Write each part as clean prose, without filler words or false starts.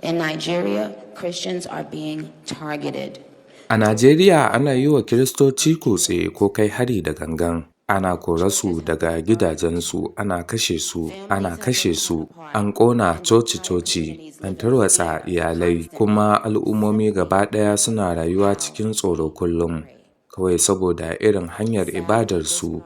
In Nigeria, Christians are being targeted. A Najeriya ana yi wa Kiristoci kutse ko kai hari da gangan, ana korarsu daga gidajensu, ana kashe su, ana kashe su, an ƙona coci-coci, an tarwatsa iyalai, kuma al'ummomi gaba ɗaya suna rayuwa cikin tsoro kullum, kawai saboda irin hanyar ibadarsu.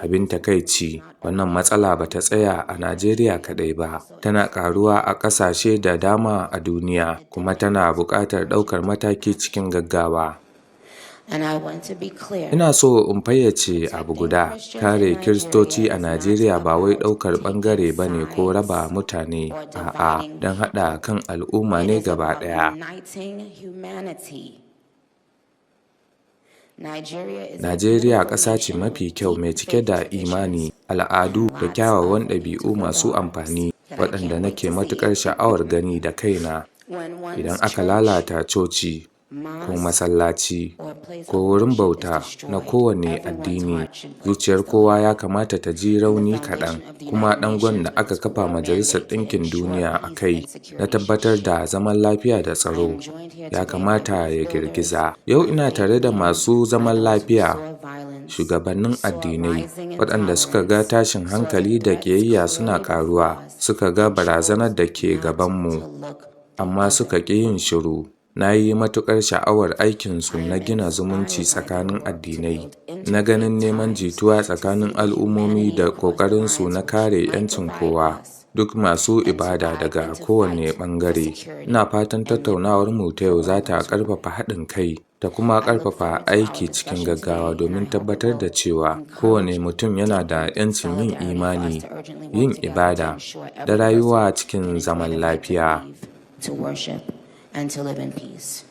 Abin takaici, wannan matsala ba ta tsaya a Najeriya kaɗai ba, tana ƙaruwa a ƙasashe da dama a duniya, kuma tana buƙatar ɗaukar mataki cikin gaggawa. And I want to be clear. Ina so in fayyace abu guda: kare Kiristoci a Najeriya ba wai ɗaukar ɓangare ba ne ko raba mutane, a'a, don haɗa kan al'umma ne It is gaba about ɗaya. uniting humanity. Nigeria is a Najeriya beautiful ƙasa ce nation mafi with kyau deep mai cike faith da traditions imani, al'adu and da lots kyawawan of ɗabi'u beautiful masu vibes amfani that I waɗanda can't wait nake to see. matuƙar sha'awar gani da kaina. When Idan one's aka church, lalata coci ko mosque, masallaci or place ko of wurin worship is bauta na destroyed, kowane everyone's addini, heart should break zuciyar just a kowa little. ya kamata ta ji And the rauni kaɗan. foundation of the Kuma United ɗangon Nations da with aka its kafa core Majalisar mandate to Ɗinkin ensure Duniya a peace kai and na security should tabbatar da shake. zaman lafiya da I tsaro am joined here ya today by kamata peace ya builders, girgiza. Yau by ina faith tare da leaders, masu by zaman those who lafiya, saw violence, shugabannin saw addinai, rising waɗanda suka ga intolerance, tashin saw the hankali da threats ƙiyayya suna clearly ƙaruwa, before us, suka ga and chose barazanar da ke not gabanmu, to look the amma other suka ƙi yin way. shiru. Na yi matuƙar sha'awar aikinsu I na am gina zumunci inspired by their tsakanin work to addinai, build na ganin interfaith neman ties, jituwa to tsakanin see al'ummomi humanity da across the ƙoƙarinsu lines na which kare might 'yancin divide kowa, us, duk masu and to ibada fight daga and to kowane fight for ɓangare. security Ina fatan and liberty tattaunawarmu ta for yau all za ta those who ƙarfafa haɗin kai ta kuma I look ƙarfafa forward to our aiki cikin discussion gaggawa today, and domin I hope it tabbatar da will cewa kowane encourage mutum yana da deeper 'yancin yin solidarity for us imani, to urgently work yin together to ibada, ensure da every person rayuwa cikin can enjoy zaman the right to lafiya. believe, to worship, and to live in peace.